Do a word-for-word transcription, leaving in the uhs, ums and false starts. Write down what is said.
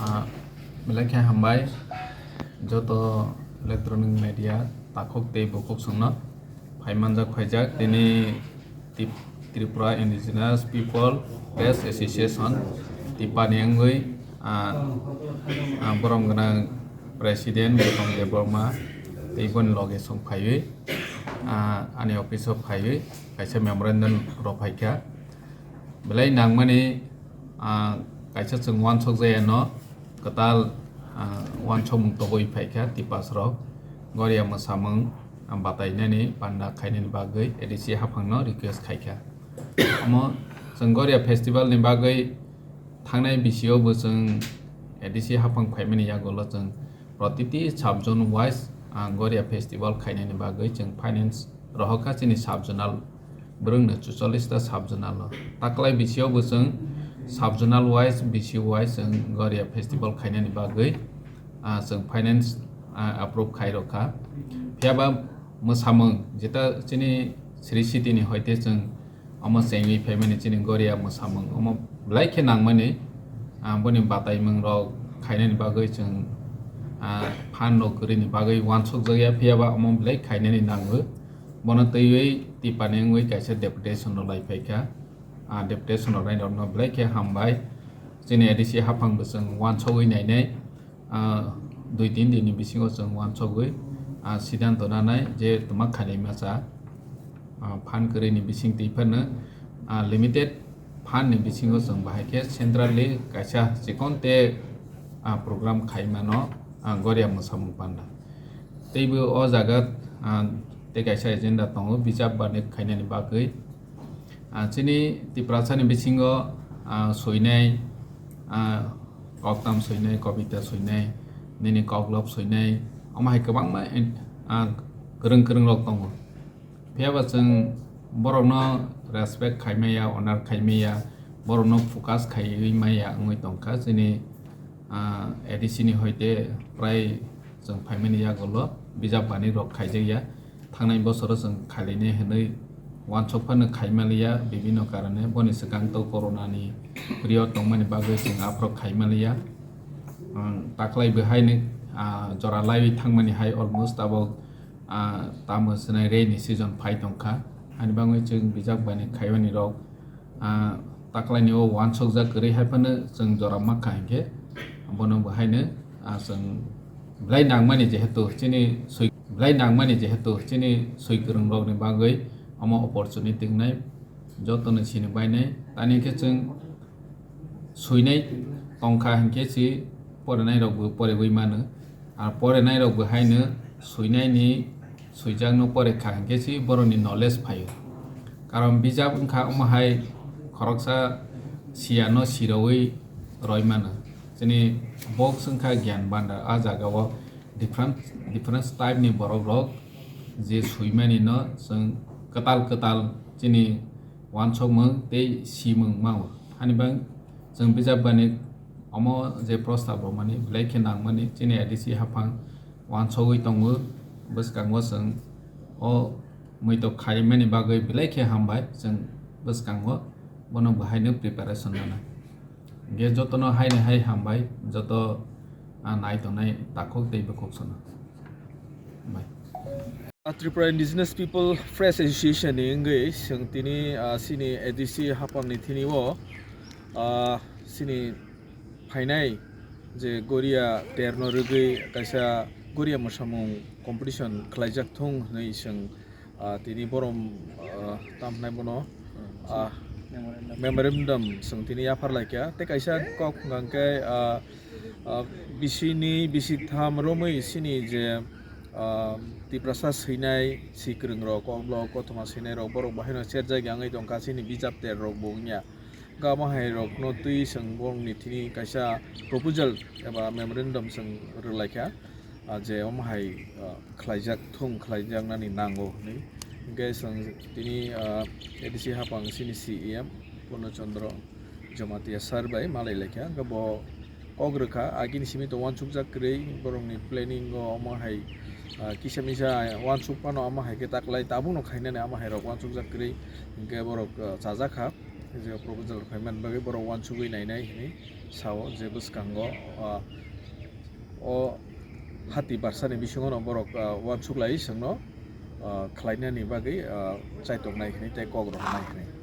Ah, belai khe hambai joto electronic media takhuk tei bukhuk songno phai manjak phaijak tini Tip-, Tripura Indigenous People Press Association, TIPA ni wngwi, ah, ah, borom gwnang President Gautam Debbarma tei boni loge song phaiwi, ah, ani office o phaiwi kaisa memorandum rw phaikha. Belai nangmani, ah, kaisa chwng uansuk jaya no kwtal, ah, uansukmung togwi phaikha Tiprasa rok Goria mwsamung, ah, batainani panda khainani bagwi A D C haphangno request khaikha. Omo chwng Goria festival ni bagwi thangnai bisio bo chwng A D C haphang phaimani yagulo chwng protiti sub zone wise, ah, Goria festival khainani bagwi chwng finance rohorkha chini sub zonal bwrwngno chuchollis ta sub zonal o. Taklai bisio bo chwng sub zonal wise, B C wise chwng Goria festival khainani bagwi, ah, chwng finance, ah, approve khai rokha. Phiyaba mwsamung jeta chini Sri City ni hoite chwng omo chengwi phaimani chini Goria mwsamung omo belai khe nangmani, ah, boni bataimung rok khainani bagwi chwng, ah, phan rok kwrwini bagwi uansukjakya, phiyaba omo belai khainani nango. Bono twiwi Tipani wngwi kaisa deputation rok lai phaikha. Ah, deputation rok nai rokno belai khe hambai. Chini A D C haphang bo chwng uansugwi nainai. Ah, dui tin din ni bisingo chwng uansugwi, ah, siddhanto nanai je twma khainai masa. Ah, phan kwrwini bising twi phano, ah, limited phan ni bisingo chwng bahai khe centrally kaisa chikon te, ah, program khaimano, ah, Goria mwsamung panda. Teibo o jaga, ah, tei kaisa agenda tongo bijap banik khainani bagwi. Ah, chini Tiprasani bisingo, ah, soinai, ah, koktam soinai, kobita soinai, nini koklop soinai, omo hai kwbangma, ah, kwrwng kwrwng rok tongo. Phiyaba chwng borokno respect khai maya, honor khai maya, borokno focus khaiwi maya wngwi tongkha chini, ah, A D C ni hoite prai chwng phaimani yagulo bijap banik rok khaijakya. Thangnai bosoro chwng khailainai hwnwi uansuk phano khaimaliya bibinno karone. Boni swkang to corona ni period tongmani bagwi chwng aphuru khaimaliya. Ang taklai bo haino, ah, jora laiwi thangmani hai almost tabok, ah, tamo swnai rainy season phai tongkha. Ani bagwi chwng bijap banik khaimani rok, ah, taklaini o uansukjak kwrwi hai phano chwng jora mankha hinkhe bono bo haino, ah, chwng belai nangmani jehetu chini swi-, belai nangmani jehetu chini swi kwrwng rokni bagwi omo opportunity wngnai jotono sini bainai. Tani khe chwng swinai tongkha hinkhe si porinai rokbo poriwi mano. Ar porinai rokbo haino swinaini swijakno pore kha hinkhe si borokni knowledge phaio. Karon bijap wngkha omo hai khoroksa siyano sirowi roi mano. Chini books wngkha gyan bhandar. A jagao different, different type ni borok rok je swimani no chwng kwtal kwtal chini uansukmung tei simung mao. Hani bang chwng bijap bani omo je prostab rwmani belai khe nangmani chini A D C haphang uansugwi tongo. Bwskango chwng o muitok khaimani bagwi belai khe hambai chwng bwskango bono bo haino preparation nana. Ge jotono haini hai hambai joto, ah, nai tongnai takhuk tei bukhuk sono. Bai. Ah, Tripura Indigenous People Press Association ni wngwi chwng tini, ah, chini A D C haphangni thini o, ah, chini phainai je Goria terno rwgwi kaisa Goria mwsamung competition khlaijak thung hwnwi chwng, ah, tini borom, ah, tam hwnai bono, ah, memorandum chwng tini yaphar laikha. Tei kaisa kok hwnkha khe, ah, ah, bisini bisitham romwi chini je, ah, Tiprasa swinai, swikwrwng rok, koklop, kothoma swinai rok, borok bahaino cherjak ya wngwi tongkha, chini bijap ter rok bo wngya. Gama hai rokno twi chwng borokni thini kaisa proposal eba memorandum chwng rwlaikha, ah, je omo hai, ah, khlaijak thung, khlaijaknani nango hwnwi. Hwnkhe chwng tini, ah, A D C haphang chini C E M Purno Chandra Jamatia sir bai malai laikha. Hwnkhe bo kok rwkha, agini simi to uansukjak kwrwi, borokni planning o omo hai, ah, kisa misa uansuk phano omo hai khe taklai tabukno khainani omo hai rok uansukjak kwrwi, hwnkhe borok, ah, chajakha. Je proposal phaimani bagwi borok uansugwi nainai hinwi sao, je bwskango, ah, o hati barsani bisingono borok, ah, uansuklai chwngno, ah, khlainani bagwi, ah, chaitok nai hinwi tei kok rohornai hinwi.